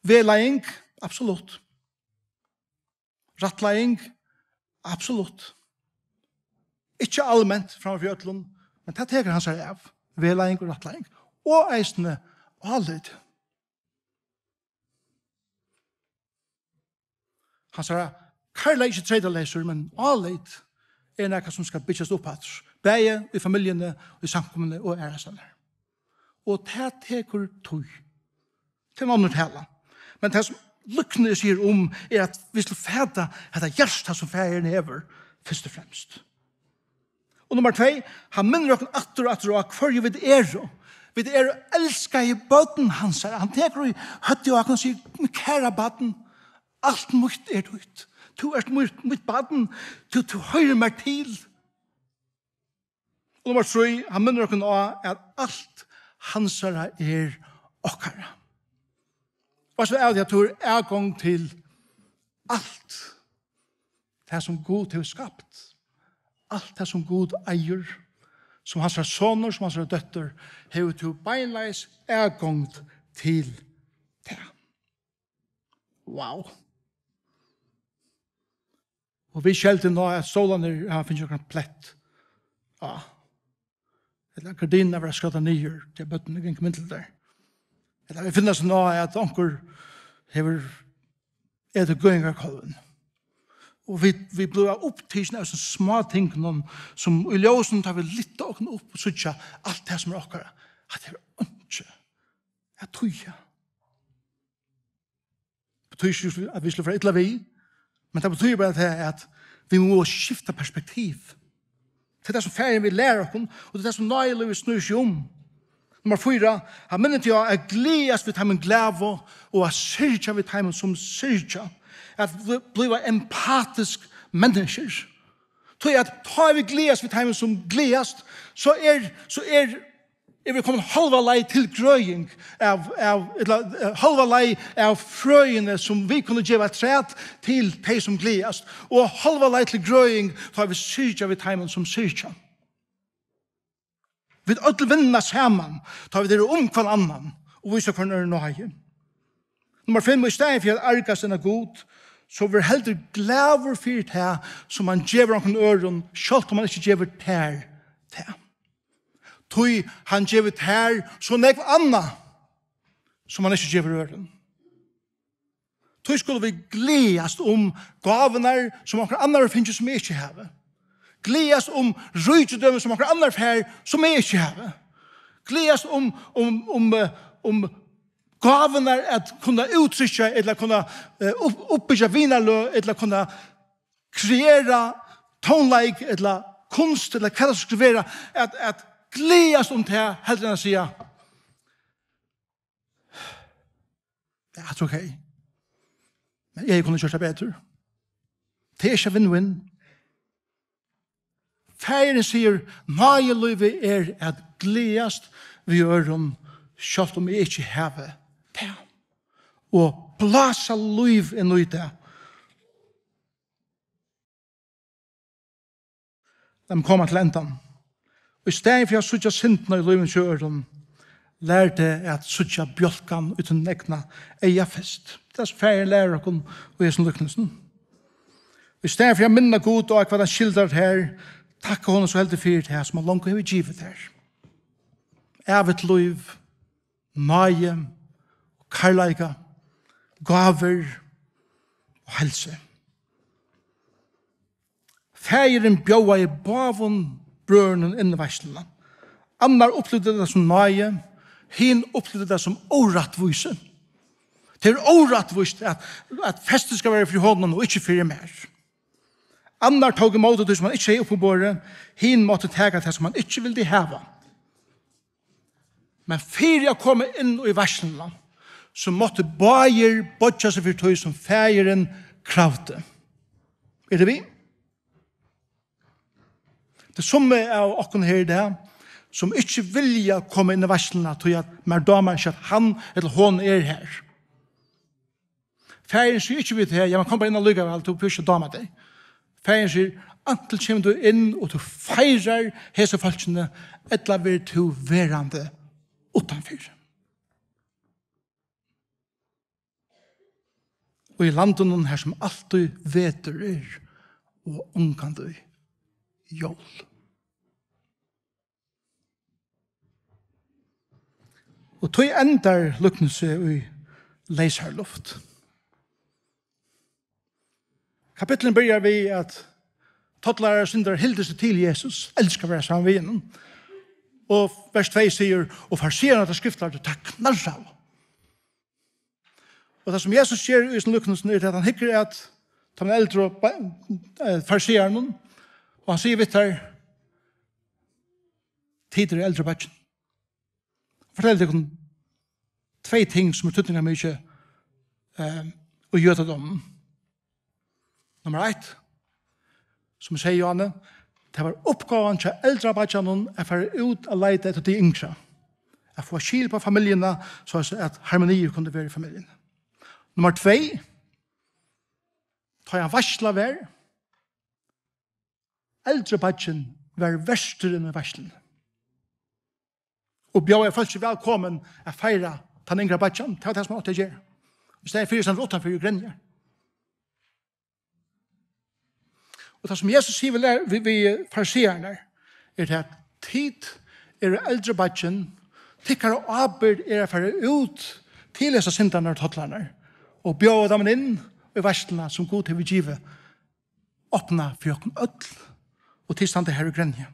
vegleiðing, absolutt. Rættleiðing, absolutt. Ikki alment framman fyri øllum, men tað tekur hansara av. Vegleiðing og rættleiðing. Og eisini álit. Hansara kærleiki er ikki treytaleysur, men álit er nakað, sum skal byggjast upp aftur, bæði í familjuni, í samkomuni og aðrastaðni. Og tað tekur tíð. Tað er ein onnur tala. Men tað, sum líknin sigur um, er, at vit skulu fata hetta hjarta, sum faðirin hevur, fyrst og fremst. Og nummar tvey, hann minnir okkum aftur og aftur á, hvørji vit eru. Vit eru elskaði børn hansara. Hann tekur í høvdið á okkum og sigur: "Mítt kæra barn, alt mítt er títt. Tú ert mítt, mítt barn. Tú, tú hoyrir mær til." Og nummar trý, hann minnir okkum á, at alt hansara er okkara. Og so er tað, at tú hevur atgongd til alt tað, sum Gud hevur skapt, alt tað, sum Gud eigur, sum hansara sonur, sum hansara dóttir, hevur tú beinleiðis atgongd til tað. Wow. Og vit skeldu ná, at stólarnir hava fingið okkurt plett á. Ella gardinurnar verða skræddar niður, tí børnini ganga inn til tær. Ella vit finna so ná, at onkur hevur etið gøðingarkálvin. Og vit, vit blíva upptikin av so smá tingunum, sum í ljósinum, tá vit lyfta okkum upp og síggja alt tað, sum er okkara. At tað er einki at týða. Betýðir ikki, at vit skulu fara illa við, men tað betýðir bara tað, at vit mugu skifta perspektiv. Tað er tað, sum faðirin vil læra okkum, og tað er tað, sum náðilívið snýr seg um. Nummar fýra, hann minnir teg á at gleðast við teimum glaðu og at syrgja við teimum, sum syrgja. At bli-, blíva empatisk menniskjur. Tí at tá vit gleðast við teimum, sum gleðast, so er, so er, er vit komin hálva leið til grøðing av, av, ella, eh, hálva leið av frøini, sum vit kunnu geva afturat til tey, sum gleðast, og hálva leið til grøðing, tá vit syrgja við teimum, sum syrgja. Vit øll vinna saman, tá vit eru um hvønn annan og vísa hvørjum øðrum náði. Nummar fimm, í staðin fyri at argast inn á Gud, so ver heldur glaður fyri tað, sum hann gevur onkrum øðrum, sjálvt um hann ikki gevur tær tað. Tí hann gevur tær so nógv annað, sum hann ikki gevur øðrum. Tí skulu vit gleðast um gávurnar, sum onkur annar hevur fingið, sum eg ikki havi. Gleðast um ríkidømi, sum onkur annar fær, sum eg ikki havi. Gleðast um, um, um, eh, um gávurnar at kunna úttrykkja, ella kunna, eh, upp-, uppbyggja vinarløg, ella kunna kreera tónleik, ella kunst, ella hvat tað skal vera, at, at gleðast um tað, heldur enn at siga: "Ja, tað er ok. Eg hevði kunnað gjørt tað betur. Tað er ikki win-win. Faðirin sigur, náðilívið er at gleðast við øðrum, sjálvt um eg ikki havi tað. Og blása lív inn í tað. Lat meg koma til endan. Og í staðin fyri at síggja syndina í lívinum hjá øðrum, lær teg at síggja bjálkan í tínum egna eyga fyrst. Tað er sum faðirin lærir okkum í hesum líknasum. Í staðin fyri at minna Gud á, hvat hann skildar her, takka honum so heldur fyri tað, sum hann longu hevur givið tær. Ævigt lív, náði, kærleika, gávur og heilsu. Faðirin bjóðaði báðum brøðrunum inn í veitsluna. Annar upplivdi tað sum náði, hin upplivdi tað sum órættvísi. Tað er órættvíst, at, at festið skal vera fyri honum og ikki fyri mær. Annar tók ímóti tí, sum hann ikki hevði uppiborið, hin mátti taka tað, sum hann ikki vildi hava. Men fyri at koma inn í veitsluna, so máttu báðir boyggja seg fyri tí, sum faðirin kravdi. Eru tit við? Tað er summi av okkum her í dag, sum ikki vilja koma inn í veitsluna, tí at mær dámar ikki, at hann ella hon er her. Faðirin sigur ikki við teg, ja, men kom bara inn allíkavæl, tú behøvir ikki at dáma tey. Faðirin sigur, antin kemur tú inn, og tú feirar hesi fólkini, ella verður tú verandi uttanfyri. Og í landinum, har sum altíð vetur er, og ongantíð jól. Og tí endar líknið seg í leysari luft. Kapitlurin byrjar við, at tollarar og syndarar hildu seg til Jesus, elskaðu at vera saman við honum. Og vers tvey sigur, og fariseararnir og skriftlærdu, teir knarraðu. Og tað, sum Jesus ger í hesum líknasum, er, at hann hyggur at teimum eldru ba-, eh, farisearunum, og hann sigur við teir, tit eru eldru beiggjar. Fortelji tykkum tvey ting, sum er týdningarmikil, eh, í jødadóminum. Nummar eitt, sum eg segði, Jóhanne, tað var uppgávan hjá eldra beiggjanum at fara út at leita eftir tí yngra, at fáa skil á familjuna, so at harmoni kundi vera í familjuni. Nummar tvey, tá ein veitsla var, eldri beiggin var verturin í veitsluni og bjóðaði fólki vælkomin at feira tann yngra beiggjan. Tað var tað, sum hann átti at gera. Í staðin fyri stendur uttanfyri og grenjar. Og tað, sum Jesus sigur við lær-, við, við fariseararnar, er tað, at tit eru eldri beiggin, tykkara ábyrgd er at fara út til hesar syndararnar og tollararnar og bjóða teimum inn í veitsluna, sum Gud hevur givið opna fyri okkum øll, og tit standa her og grenja.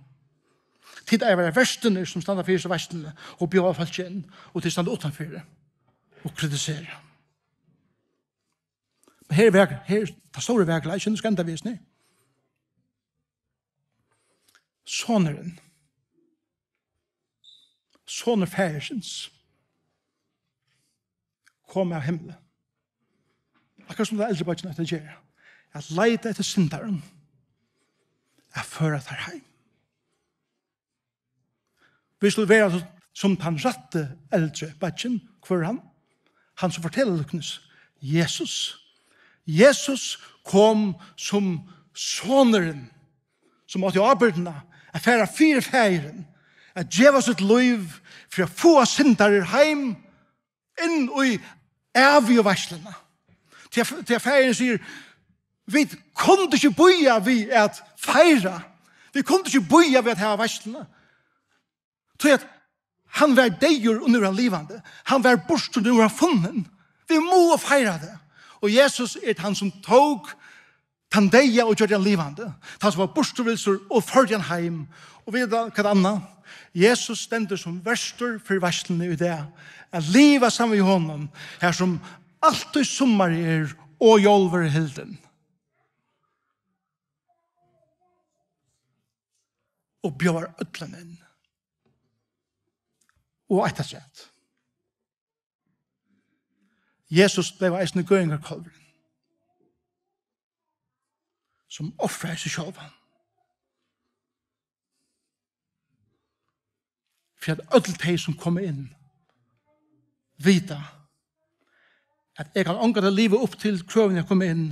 Tit eiga at vera vertirnir, sum standa fyri hesi veitsluni og bjóða fólki inn, og tit standa uttanfyri og kritisera. Men her er vak-, her er tað stóra vakurleiki, nú skal enda við hesum her. Sonurin, sonur faðirsins, kom av himli. Akkurát sum tað eldri beiggin ætlar at gera, at leita eftir syndarum, at føra teir heim. Vit skulu vera sum tann rætti eldri beiggin. Hvør er hann? Hann, sum fortelur líknið, Jesus. Jesus kom sum sonurin, sum átti ábyrgdina at fara fyri faðirin, at geva sítt lív fyri at fáa syndarar heim inn í ævigu veitsluna. Tí at, tí at faðirin sigur, vit kundu ikki bíða við at feira. Vit kundu ikki bíða við at hava veitsluna. Tí at hann var deyður og nú er hann livandi. Hann var burtur, nú er hann funnin. Vit mugu feira tað. Og Jesus er tann, sum tók tann deyða og gjørdi hann livandi. Tann, sum var burturvilstur og førdi hann heim. Og vita hvat annað? Jesus stendur sum vertur fyri veitsluni í dag. At liva saman við honum, har sum altíð summarið er og jól verður hildin. Og bjóðar øllum inn. Og eitt afturat. Jesus bleiv eisini gøðingarkálvurin. sum ofraði seg sjálvan. Fyri at øll tey, sum koma inn, vita, at eg kann ongantíð liva upp til krøvini at koma inn,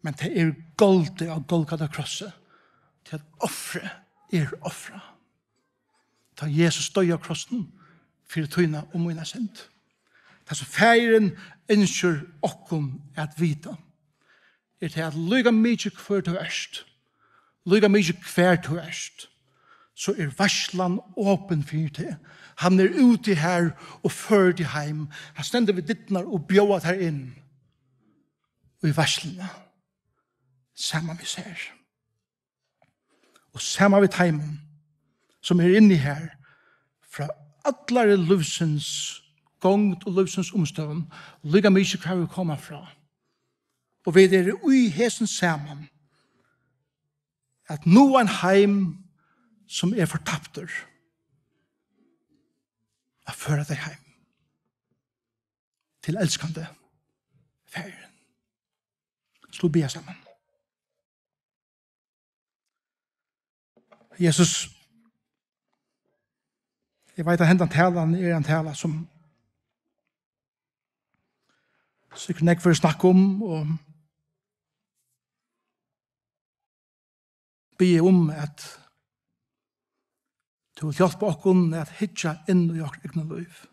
men tað er goldið á Golgata krossi, tí at ofrið er ofrað. Tá Jesus doyði á krossinum fyri tína og mína synd. Tað, sum Faðirin ynskir okkum at vita, er tað, at líka mikið hvør tú ert, líka mikið hvar tú ert, so er veitslan opin fyri teg. Hann er úti har og førir teg heim. Hann stendur við dyrnar og bjóðar tær inn í veitsluna, saman við sær. Og saman við teimum, sum eru inni har, frá allari lívsins gongd og lívsins umstøðum, líka mikið hvar vit koma frá. Og vit eru í hesum saman, at náa ein heim, sum er fortaptur, at føra tey heim til elskandi Faðirin. Skulu vit biðja saman. Jesus, eg veit, at hendan talan er ein tala, sum sikkurt nógv verður snakkað um, og biðja um, at tú vilt hjálpa okkum at hyggja inn í okkara egna lív.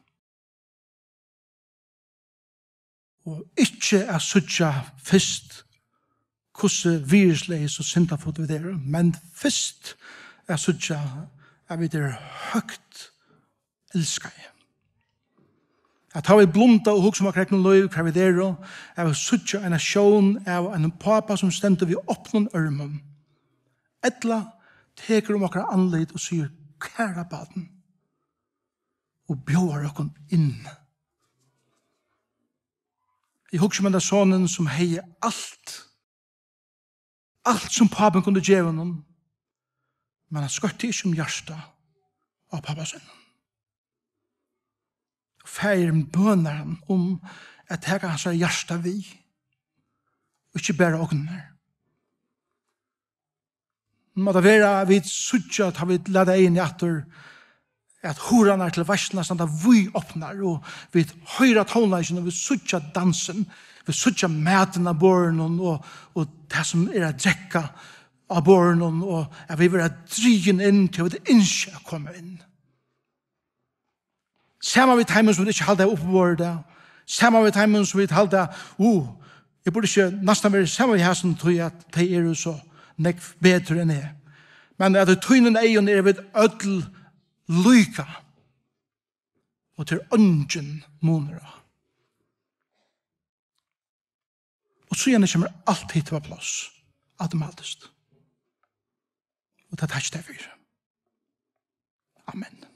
Og ikki at síggja fyrst, hvussu virðisleys og syndafull vit eru, men fyrst at síggja, at vit eru høgt elskaði. At tá vit blunda og hugsa um okkara egnu lív, hvar vit eru, at vit síggja eina sjón av einum pápa, sum stendur við opnum ørmum, ella tekur um okkara andlit og sigur: "Kæra barn," og bjóðar okkum inn. Eg hugsi um henda sonin, sum hevði alt, alt sum pápin kundi geva honum, men hann skoytti ikki um hjartað á pápa sínum. Og faðirin bønar hann um at taka hansara hjarta við, og ikki bara ognirnar. Má tað vera, at vit síggja, tá vit lata eyguni aftur, at hurðarnar til veitsluna standa víðopnar, og vit hoyra tónleikin, og vit síggja dansin, vit síggja matin á borðinum, og, og tað, sum er at drekka á borðinum, og at vit verða drigin inn, tí vit ynskja at koma inn. Saman við teimum, sum vit ikki halda uppiborið í dag. Saman við teimum, sum vit halda, uh, eg burdi ikki næstan verið saman við hasum, tí at tey eru so nógv betri enn eg. Men at í tínum eygum eru vit øll líka. Og tað er eingin munur á. Og síðani kemur alt hitt upp á pláss, automatiskt. Og tað takki eg tær fyri. Amen.